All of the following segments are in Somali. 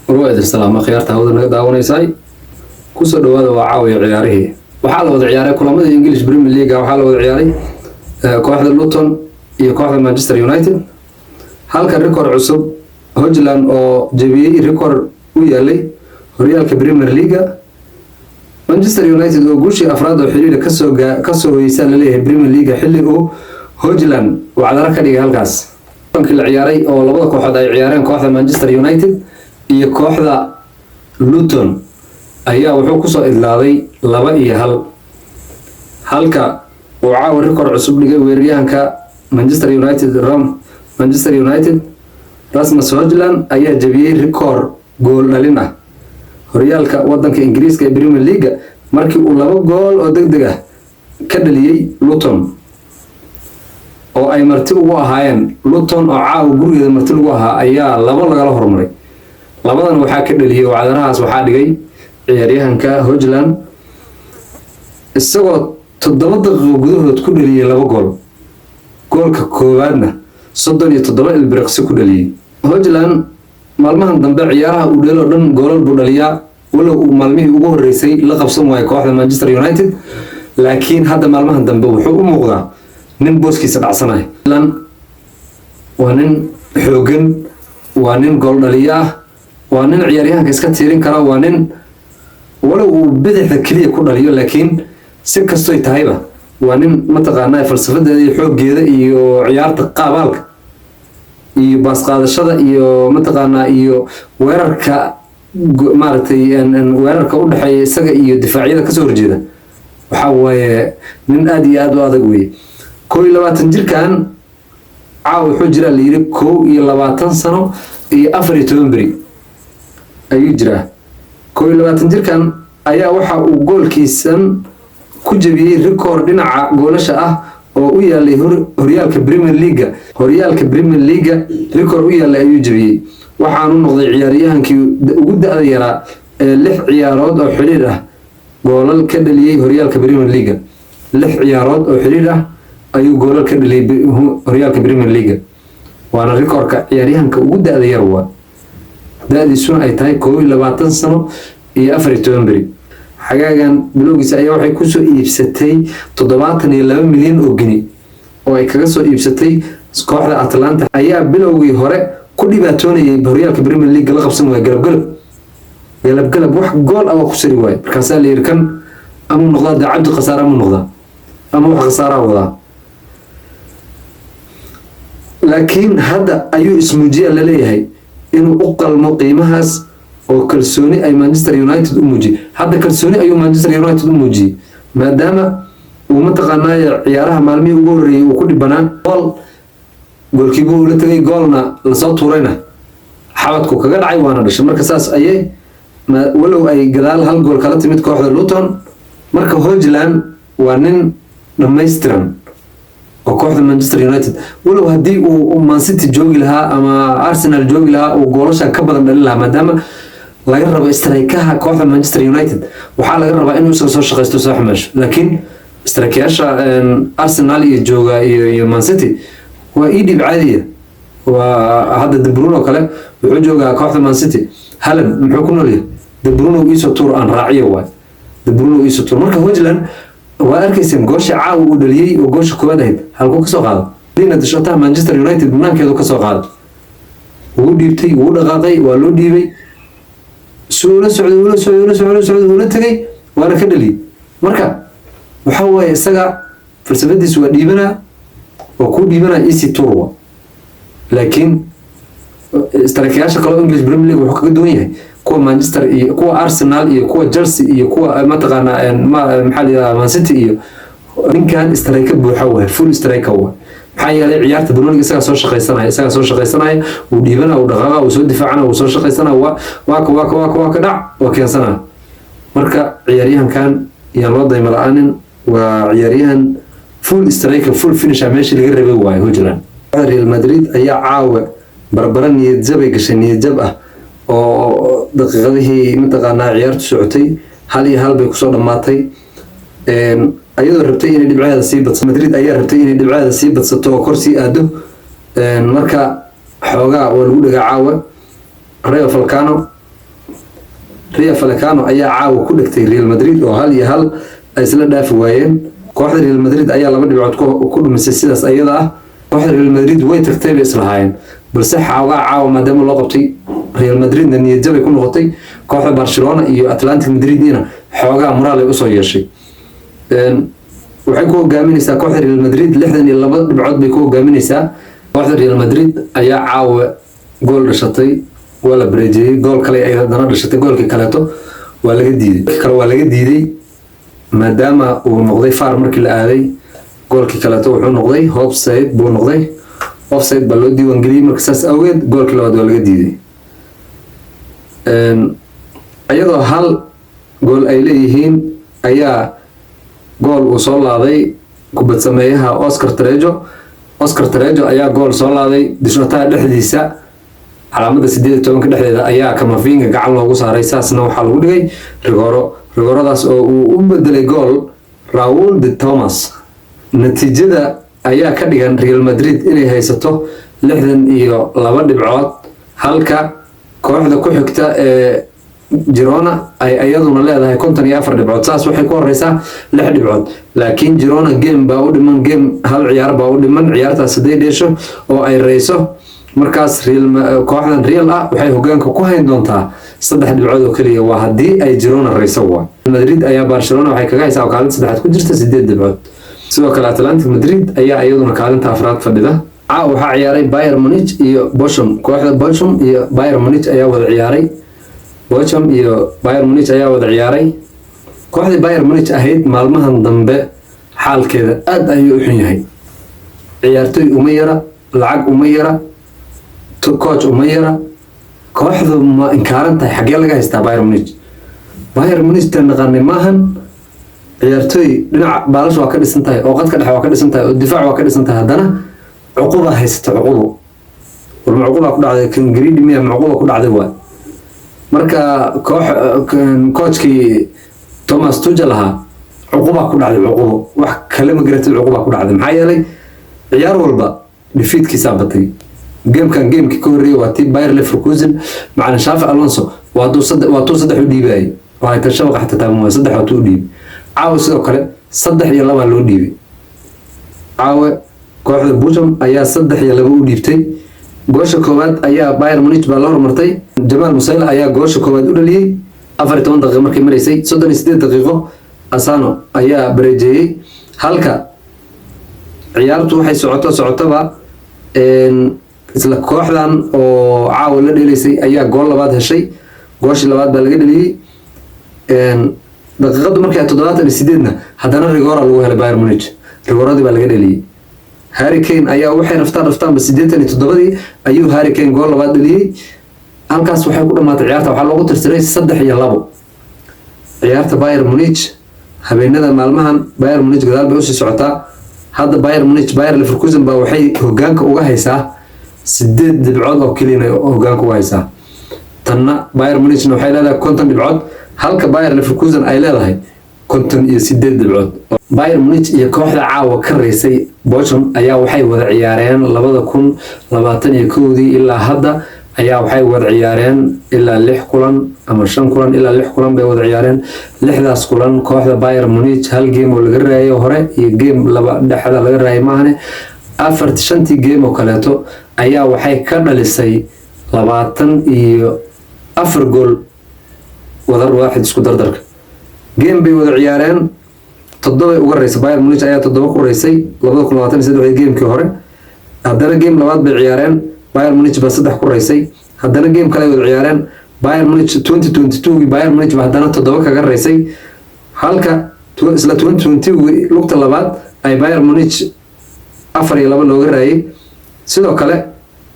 War waa idin salaama, khiyaarta hawada naga daawanaysay. Kusoo dhawaada, waa caawiya ciyaarihii. Waxaa la wada ciyaaray kulamadii English Premier League. Waxaa la wada ciyaaray kooxda Luton iyo kooxda Manchester United, halka rikoor cusub Hojland oo jebiyey rikoor u yaalay horyaalka Premier League. Manchester United oo guushii afraad oo xiriira kasoo hoyeysa laleeyahay Premier League, xilli uu Hojland wacdaro ka dhigay halkaas. Kulankii la ciyaaray oo labada kooxood ay ciyaareen, kooxda Manchester United iyo kooxda Luton, ayaa wuxuu kusoo idlaaday 2-1, halka uu caawa rikoor cusub dhigay weeraryahanka Manchester United. Rom Manchester United Rasmus Hojland ayaa jebiyey rikoor gool dhalin ah horyaalka wadanka Ingiriiska ee Premier League, markii uu laba gool oo deg deg ah ka dhaliyey Luton oo ay marti ugu ahaayeen. Luton oo caawa gurigeeda marti lagu ahaa ayaa labo lagala hormaray. Labadan waxaa ka dhaliyey, wacdarahaas waxaa dhigay ciyaaryahanka Hojland, isagoo 7 daqiiqo gudahood ku dhaliyey laba gool, goolka koowaadna 37 ilbiriqsi ku dhaliyey. Hojland maalmahan dambe ciyaaraha uu dheelo dhan goolal buu dhaliyaa, walow uu maalmihii ugu horeysay la qabsan waayo kooxda Manchester United, laakiin hadda maalmahan dambe wuxuu u muuqdaa nin booskiisa dhacsanaya. Waa nin xoogan, waa nin gool dhaliyo ah, waa nin ciyaaryahanka iska tiirin kara, waa nin walow uu bidixda keliya ku dhaliyo, laakiin si kastoy tahayba waa nin mataqaanaa falsafadeeda iyo xooggeeda iyo ciyaarta qaabaalka iyo baasqaadashada iyo mataqaanaa iyo weerarka, maaragtay, weerarka u dhexeeya isaga iyo difaacyada kasoo horjeeda. Waxaa waaye nin aada iyo aada u adag weeye. 21 jirkan caawa wuxuu jiraa la yidhi 21 sano iyo 14 beri ayuu jiraa. 21 jirkan ayaa waxa uu goolkiisan ku jebiyey rikoor dhinaca goolasha ah oo u yaalay horyaalka Premier League. Horyaalka Premier League rikoor u yaalay ayuu jebiyey, waxaanu noqday ciyaaryahankii ugu da-da yaraa ee lix ciyaarood oo xidhiir ah goolal ka dhaliyey horyaalka Premier League. Lix ciyaarood oo xidhiir ah ayuu goolal ka dhaliyey horyaalka Premier League, waana rikoorka ciyaaryahanka ugu da-da yar, waa da-diisuna ay tahay 21 sano iyo 14 beri. Xagaagan bilowgiisa ayaa waxay kusoo iibsatay 72 milyan oo gini oo ay kaga soo iibsatay kooxda Atlanta. Ayaa bilowgii hore ku dhibaatoonayay horyaalka Premier League, la qabsan waaya, galabgalab galabgalab wax gool ah waa ku sari waaye. Markaasaa la yidhi, kan amuu noqdaa dee cabdi khasaare, amuu noqdaa ama wax khasaaraa wadaa. Laakiin hadda ayuu ismuujiya laleeyahay inuu u qalmo qiimahaas oo kalsooni ay Manchester United u muujiyey. Hadda kalsooni ayuu Manchester United u muujiyey, maadaama uu mataqaanaaye ciyaaraha maalmihii ugu horreeyey uu ku dhibanaa. Gool goolkiibu ula tegay, goolna lasoo tuurayna xabadku kaga dhacay, waana dhashay. Marka saas ayay, walow ay gadaal hal gool kala timid kooxda Luton. Marka Hojland waa nin dhammaystiran oo kooxda Manchester United, walow haddii uu Man City joogi lahaa ama Arsenal joogi lahaa uu goolasha ka badan dhalin lahaa, maadaama laga rabo striker-ha kooxda Manchester United, waxaa laga rabaa inuu isaga soo shaqaysto, soo xamaasho. Laakiin striker-yaasha Arsenal iyo jooga iyo Man City waa ii dhib caadiya. Waa hadda De Bruyne oo kale wuxuu joogaa kooxda Man City. Haaland muxuu ku nool yahay? De Bruyne iisoo tuur aan raaciyo waay, De Bruyne iisoo tuur. Marka Hojland waa arkayseen goosha caawa uu dhaliyey oo goosha koowaad ahayd, halkuu kasoo qaado? Lina dashataha Manchester United banaankeedu kasoo qaado, wuu dhiibtay, wuu dhaqaaqay, waa loo dhiibay, si ula socday, ula socday, ula socday, ula socday, ula tegay, waana ka dhaliyey. Marka waxaa waaye isaga falsafadiisu waa dhiibanaa, waa kuu dhiibanaa, easy tour wa. Laakiin striker-yaasha kaloo English Premier League wuxuu kaga duwan yahay kuwa Manchester iyo kuwa Arsenal iyo kuwa Chelsea iyo kuwa mataqaanaa maxaa la yidhahdaa Man City iyo ninkan striker buuxa waay, full striker waay. Maxaa yeelay ciyaarta banooniga isagaa soo shaqaysanaya, isagaa soo shaqaysanaya, uu dhiibana, uu dhaqaaqa, uu soo difaacana, uu soo shaqaysanaya, waa waaka waaka waaka waaka dhac waa keensanaya. Marka ciyaaryahankan yaan loo daymo la-aanin, waa ciyaaryahan full striker, full finisher, meeshii laga rabay waayo Hojland. Real Madrid ayaa caawa barbara niyad jabay gashay, niyad jab ah oo daqiiqadihii mataqaanaa ciyaartu socotay 1-1 bay kusoo dhammaatay, ayadoo rabtay inay dhibcaheeda sii badsato. Madrid ayaa rabtay inay dhibcaheeda sii badsato oo kor sii aado. Marka xoogaa waa lagu dhagaa caawa Rayo Vallecano. Rayo Vallecano ayaa caawa ku dhigtay Real Madrid oo 1-1 ay isla dhaafi waayeen. Kooxda Real Madrid ayaa 2 dhibcood ku dhumisay. Sidaas ayada ah kooxda Real Madrid way tagtay bay islahaayeen, balse xoogaa caawa maadaama loo qabtay, Real Madridna niyad jabay ku noqotay. Kooxda Barcelona iyo Atlantic Madridina xoogaa moraal ay usoo yeeshay. Waxay ku hogaaminaysaa kooxda Real Madrid 62 dhibcood bay ku hogaaminaysaa. Kooxda Real Madrid ayaa caawa gool dhashatay, waa la bareejeeyey. Gool kale ay haddana dhashatay, goolkii kaleeto waa laga diiday, kale waa laga diiday maadaama uu noqday VAR. Markii la aaday, goolkii kaleeto wuxuu noqday offside buu noqday, offside baa loo diiwaangeliyey. Marka saas awgeed goolkii labaad waa laga diiday. Iyadoo hal gool ay leeyihiin ayaa gool uu soo laaday kubad sameeyaha Oscar Trejo. Oscar Trejo ayaa gool soo laaday. Dishnotaha dhexdiisa, calaamada 18-ka dhexdeeda ayaa Camavinga gacan loogu saaray. Saasna waxaa lagu dhigay rigooro, rigooradaas oo uu u bedelay gool Raul de Thomas. Natiijada ayaa ka dhigan Real Madrid inay haysato 62 dhibcood, halka kooxda ku xigta ee Girona ay iyaduna leedahay 54 dhibcood. Saas waxay ku horeysaa 6 dhibcood, laakiin Girona game baa u dhiman, game hal ciyaar baa u dhiman. Ciyaartaas hadday dheesho oo ay reyso, markaas Real, kooxdan Real ah waxay hogaanka ku hayn doontaa 3 dhibcood oo keliya. Waa haddii ay Girona reyso. Waa Madrid ayaa Barcelona waxay kaga haysaa oo kaalinta saddexaad ku jirta 8 dhibcood. Sidoo kale Atlantic Madrid ayaa iyaduna kaalinta afraad fadhida. Caawa waxaa ciyaaray Bayern Munich iyo Bochum. Kooxda Bochum iyo Bayern Munich ayaa wada ciyaaray. Bochum iyo Bayern Munich ayaa wada ciyaaray. Kooxdii Bayern Munich ahayd maalmahan dambe xaalkeeda aad ayuu u xun yahay. Ciyaartoy uma yara, lacag uma yara, coach uma yara. Kooxdu ma inkaaran tahay? Xaggee laga haystaa Bayern Munich? Bayern Munich ta naqaanay maahan. Ciyaartoy dhinaca baalasha waa ka dhisan tahay, oo qadka dhexe waa ka dhisan tahay, oo difaac waa ka dhisan tahay, haddana cuquba haysata. Cuqubo war ma cuqubaa ku dhacday? Kan greedy miya? Ma cuquba ku dhacday? Waa marka koox coachkii Thomas Tuchel ahaa cuqubaa ku dhacday. Cuqubo wax kale ma garatid, cuqubaa ku dhacday. Maxaa yeelay ciyaar walba defeatkiisaa batay. Gamekan gamekii ka horreeyay waa tii Bayer Leverkusen, macalin Xabi Alonso waa tuu saddex, waa tuu 3 u dhiibayay oo ay tan shabaqa xataa taaban waay. 3 waa tuu u dhiibay. Caawa sidoo kale 3-2 loo dhiibay. Caawa kooxda Bochum ayaa 3-2 u dhiibtay. Goosha koowaad ayaa Bayern Munich baa la hormartay. Jamal Musiala ayaa goosha koowaad u dhaliyey 14 daqiiqo markay maraysay. 38 daqiiqo Asano ayaa bareejeeyey, halka ciyaartu waxay socoto socotaba isla kooxdan oo caawa la dheelaysay ayaa gool labaad heshay. Gooshii labaad baa laga dhaliyey. Daqiiqadu markay 78-na haddana rigora lagu helay Bayern Munich, rigoradii baa laga dhaliyey. Harry Kane ayaa waxay raftaan raftaanba 87-dii ayuu Harry Kane gool labaad dhaliyey. Halkaas waxay ku dhamaatay ciyaarta, waxaa loogu tirtiray 3-2 ciyaarta Bayern Munich. Habeenada maalmahan Bayern Munich gadaal bay usii socotaa. Hadda Bayern Munich Bayer Leverkusen baa waxay hogaanka uga haysaa 8 dhibcood oo keliyana hogaanka uga haysaa. Tanna Bayern Munichna waxay leedahay 50 dhibcood, halka Bayer Leverkusen ay leedahay 58 dhibcood. Bayern Munich iyo kooxda caawa ka reysay Bochum ayaa waxay wada ciyaareen 2021-dii ilaa hadda ayaa waxay wada ciyaareen ilaa lix kulan ama shan kulan, ilaa lix kulan bay wada ciyaareen. Lixdaas kulan kooxda Bayern Munich hal game oo laga raayo hore iyo game laba dhexda laga raayay maahane, afar shantii game oo kaleeto ayaa waxay ka dhalisay 24 gool wadar waaxid. Isku dardarka game bay wada ciyaareen toddobay uga reysay. Bayern Munich ayaa 7 ku reysay 2023-dii gamekii hore. Haddana game labaad bay ciyaareen, Bayern Munich baa 3 ku reysay. Haddana game kale ay wada ciyaareen, Bayern Munich 2022 Bayern Munich baa haddana 7 kaga reysay, halka isla 2020 lugta labaad ay Bayern Munich 4-2 looga raayay. Sidoo kale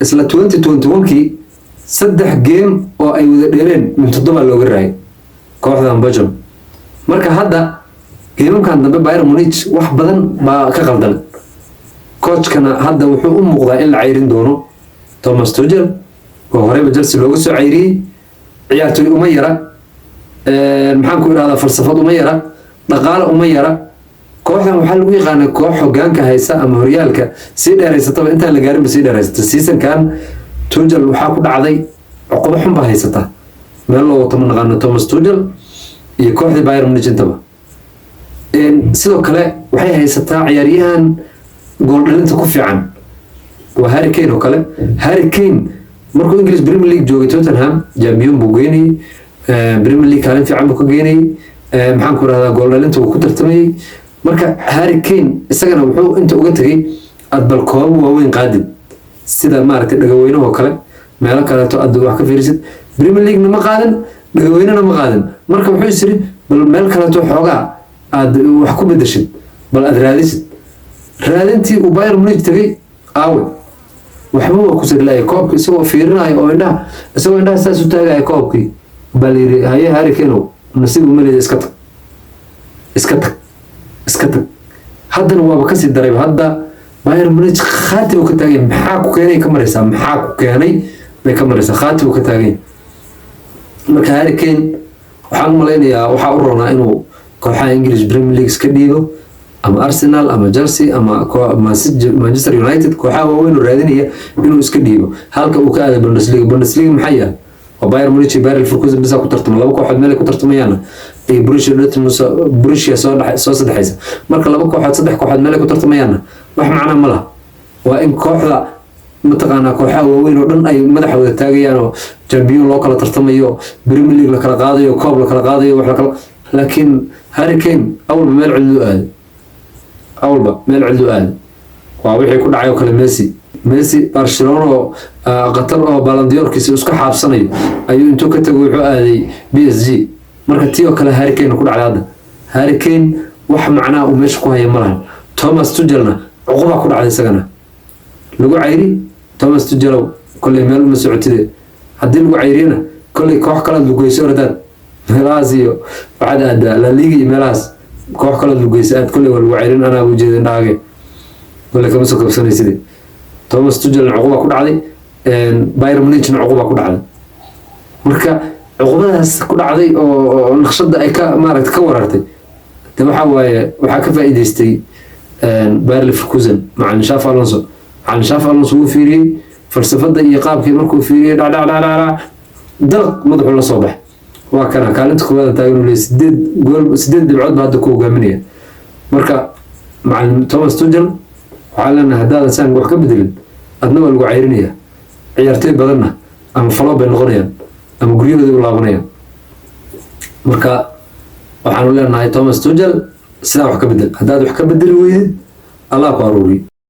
isla 2021-kii saddex game oo ay wada dheeleen min 7 looga raayay kooxdan Bochum. Marka hadda gameamkan dambe Bayern Munich wax badan baa ka qaldan. Coachkana hadda wuxuu u muuqdaa in la cayrin doono Thomas Tuchel oo horeyba Chelsea looga soo cayriyey. Ciyaartoy uma yara, maxaan ku idhahdaa, falsafad uma yara, dhaqaale uma yara. Kooxdan waxaa lagu yaqaanaa koox hogaanka haysa ama horyaalka sii dheeraysataba, intaan la gaarinba sii dheeraysata. Seasonkan Tuchel waxaa ku dhacday cuqubo xun baa haysata. Meel loo wato ma naqaano Thomas Tuchel iyo kooxdii Bayern Munich intaba. Sidoo kale waxay haysataa ciyaaryahan gool dhalinta ku fiican, waa Harry Kane oo kale. Harry Kane markuu English Premier League joogay, Tottenham champion buu geynayay, Premier League kaalin fiican buu ka geynayay, maxaan ku rahdaa, gool dhalinta wuu ku tartamayay. Marka Harry Kane isagana wuxuu inta uga tegay aad bal koobab waaweyn qaadid, sida maaragtay dhagaweynahoo kale, meelo kaleeto aad wax ka fiirisid. Premier League-na ma qaadin, dhagaweynena ma qaadin. Marka wuxuu is yiri, bal meel kaleeto xoogaa aad wax ku bedeshid, bal aad raadisid. Raadintii uu Bayern Munich tegay, aawe? Waxba waa ku sirlaayay. Koobka isagoo fiirinaayo oo indhaha, isagoo indhaha saas u taagaya koobkii, baa la yidhi, "Haye Harry Kane, nasiib uma leeda, iska tag, iska tag, iska tag." Haddana waaba kasii darayba. Hadda Bayern Munich khaati buu ka taagay. Maxaa ku keenay ka maraysaa? Maxaa ku keenay bay ka maraysaa. Khaati buu ka taagay. Marka Harry Kane waxaan u malaynayaa waxaa u roonaa inuu kooxaha English Premier League iska dhiibo, ama Arsenal ama Chelsea ama Manchester United, kooxaha waaweyn oo raadinaya inuu iska dhiibo, halka uu ka aaday Bundesliga. Bundesliga maxaa yahay? Waa Bayern Munich iyo Bayer Leverkusen bisa ku tartama. Laba kooxood meel ay ku tartamayaanna iyo Borussia Dortmund, Borussia soo dhex soo saddexaysa. Marka laba kooxood, saddex kooxood meel ay ku tartamayaanna wax macna ma laha. Waa in kooxda, mataqaanaa, kooxaha waaweyn oo dhan ay madaxa wada taagayaan oo champion loo kala tartamayo, Premier League la kala qaadayo, koob la kala qaadayo, wax la kala. Laakiin Harry Kane awalba meel cidlu aaday, awalba meel cidlu aaday. Waa wixii ku dhacay oo kale Messi. Messi Barcelona oo qatar oo Ballon d'Or-kiisa isku xaabsanayo ayuu intuu ka tago wuxuu aaday PSG. Marka tii oo kale Harry Kane ku dhacday. Hadda Harry Kane wax macnaha uu meesha ku haya ma lahan. Thomas Tuchelna cuqubaa ku dhacday, isagana lagu cayri. Thomas Tuchelow, kolley meel uma socotide. Haddii lagu cayriyana, kolley koox kalead lugeyso, oradaad meelahaas iyo waxaad aadaa La Liga iyo meelahaas, koox kalead lugeyso aad. Kolley waa lagu cayrin, anaa ujeeda indhahage, kolley kama soo kabsanayside. Thomas Tuchelna cuquba ku dhacday, Bayern Munichna cuquba ku dhacday. Marka cuqubadaas ku dhacday oo naqshada ay ka maaragta ka warartay de, waxaa waaye waxaa ka faa'iidaystay Bayer Leverkusen, macalin Xabi Alonso. Macalin Xabi Alonso wuu fiiriyey falsafada iyo qaabkii. Markuu fiiriyey, dhac dhac dhac dhac, dalaq madaxuu la soo baxay. Waa kana kaalinta koowaad taagan uu leeyahay, 8 gool, 8 dhibcood baa hadda ku hogaaminaya. Marka macalin Thomas Tuchel waxaa leenahay, haddaadan saan wax ka bedelin, adna waa lagu cayrinaya, ciyaartoy badanna ama flop bay noqonayaan ama guryahooda u laabanayaan. Marka waxaanu leenahay, Thomas Tuchel, sidaa wax ka bedel. Haddaad wax ka bedeli weydid, Allah ku aruuriyo.